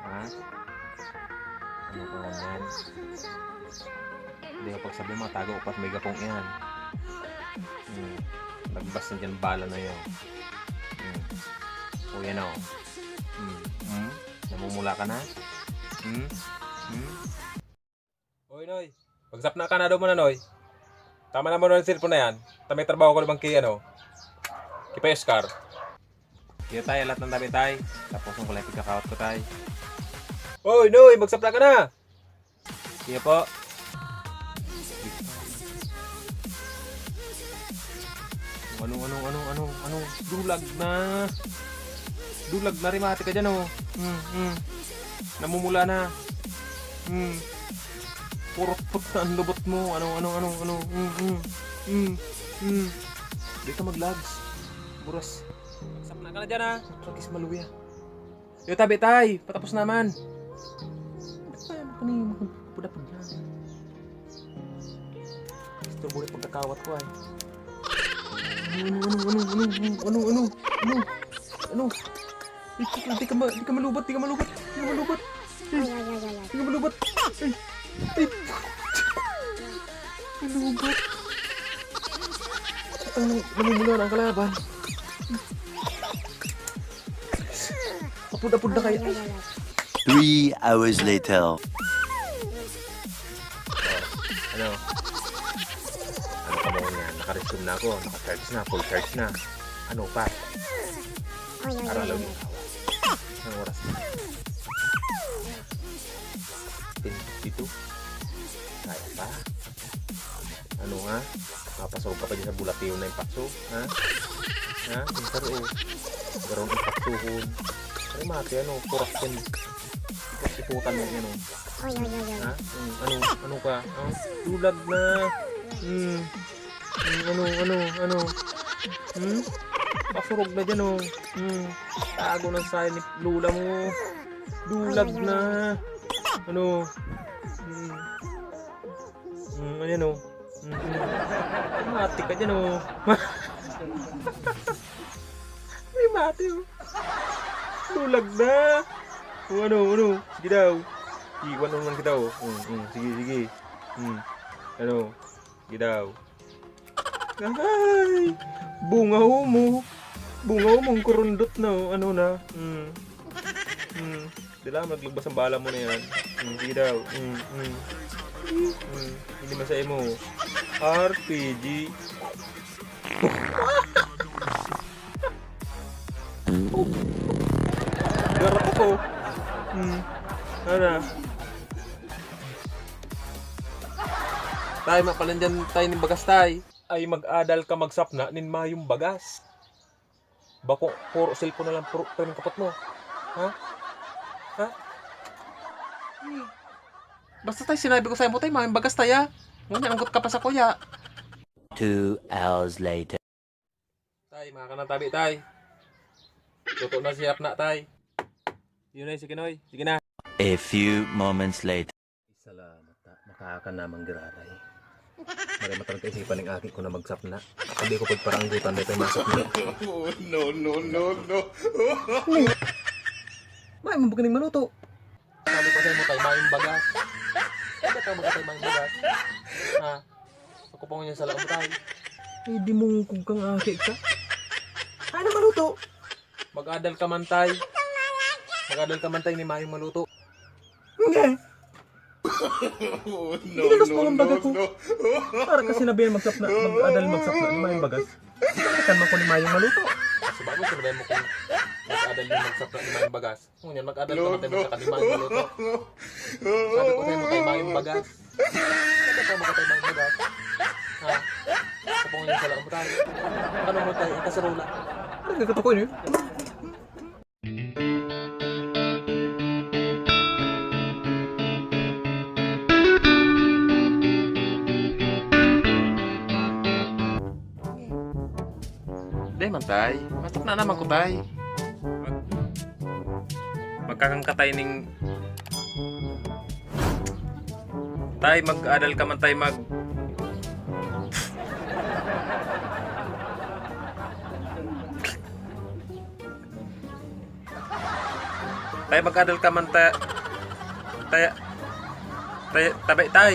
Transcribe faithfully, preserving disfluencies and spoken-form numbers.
Ha? Ano ka man yan? Hindi ko pagsabi, matago ko pa sa may gapong iyan. Hmm. Lagbas na dyan bala na yun. Hmm. O yan o. Hmm. Hmm? Namumula ka na? Hmm? Hmm? Oy, Noy. Magsapna ka na daw muna, Noy. Tama na mo na yung cellphone na yan. Ta may trabaho ko naman kay, ano, kay Pay Oscar. Iyo, tay, alat ng tabi, tay. Tapos ang kulay pagkakawat ko, tay. Oy, Noy, magsapna ka na! Iyo po. Ano, ano, ano, ano, ano? Dulag na. Dulag na, rimate ka dyan, oh. Hmm, hmm. Namumula na. Hmm. Purot-put na ang lubot mo. Ano, ano, ano, ano? Hmm, hmm. Hmm, hmm. Di ka mag-lags. Buras. Magsapna ka na dyan, ha? Tragis maluya. Yo, tabi, tay. Patapos naman. Ba't pa yan? Ano yung mga pudapod na? Istorbo na pagkakawat ko, ay. Ano, ano, ano, ano, ano, ano, ano, ano, ano? Ay, di ka ma-, di ka malubat, di ka malubat, di ka malubat. Ay, di ka malubat. Ay, ay. Malubat. Ang namumula na ang kalaban. Apod-apod na kayo. Ay. Three hours later. Ano? Ano ka ba niyan? Naka-resume na ako. Naka-charge na. Full charge na. Ano pa? Aralaw yung awa. Anong oras na? Ten fifty-two? Kaya pa? Ano nga? Mapasurog ka pa dyan sa bulatiyon na yung pakso? Ha? Ha? Yung saro, oh. Garong yung paksuhon. Ano mati, ano? Kurak yan. Ipot-iputan mo yan, oh. Oy, oy, oy, oy. Ha? Hmm, ano? Ano ka? Ha? Dulag na. Hmm. Hmm, ano? Ano? Ano? Hmm? Pasurog na dyan, oh. Hmm. Tago ng sayo ni lula mo. Dulag na. Ano? Hmm. Hmm, ayan, oh. Hmm, hmm. Mati ka dyan, oh. May mati, oh. Dulag na. Oh, ano, ano? Sige daw. Iwan mo naman kita, oh. Hmm, hmm. Sige, sige. Hmm. Ano? Sige daw. Ay! Bunga mo. Bunga mong kurundot na, oh. Ano na? Hmm. Hmm. Dila, maglugbas ang bala mo na yan. Hmm, sige daw. Hmm, hmm. Hmm. Hindi masaya mo. R P G. Garap ako. Hmm. Ano na? Tay, mapalan dyan, tay, ning bagas, tay. Ay, mag-adal ka magsapna nin mayong bagas. Bako, puro cellphone na lang, puro, puro kapot mo. Ha? Ha? Basta, tay, sinabi ko sa'yo mo, tay, mayong bagas, tay, ha? Ngunyan, anggot ka pa sa kuya. Two hours later. Tay, mga kanang tabi, tay. Luto na si Apna, tay. Yun ay, sige, Noy. Sige na. A few moments later. Salamat, ta. Makaka namang giraray. Maray matang kaisipan ng aki ko na magsapna. Sabi ko, pagparanggutan na ito yung masapna. No, no, no, no. May mo ba kaning maluto? Sabi ko sa'yo mo, tay, mayong bagas. Sabi ka, mga tay, mayong bagas. Ha? Ako pa ngunyan sa laom, tay. Eh, di mong kung kang aki ka. Ano maluto? Mag-adal ka man, tay. Mag-adal ka man, tay, ni mayong maluto. Hindi. Oh, no, Ginalos no, mo ang no, baga ko. no. Para ka sinabihan magsapna, mag-adal magsapna ni mayong bagas. Kan man ko ni mayong maluto. Kasi bago sinabihan mo kung mag-adal ni magsapna ni mayong bagas. Ngunyan, mag-adal ka man tayo magkakanimahan maluto. Sabi ko sa'yo, matay mayong bagas. Sabi ko, magkatay mayong bagas. Ha? Kapag ngunyan sa laom tayo. Ano mo tayo, ikasarola? Ano gagato ko yun? Di man, tay. Matik na naman ko, tay. Mag-, magkakangkatay ning, tay, mag-adal ka man, tay, mag- Tay, mag-adal ka man, tay. Tay, tay, tabay, tay.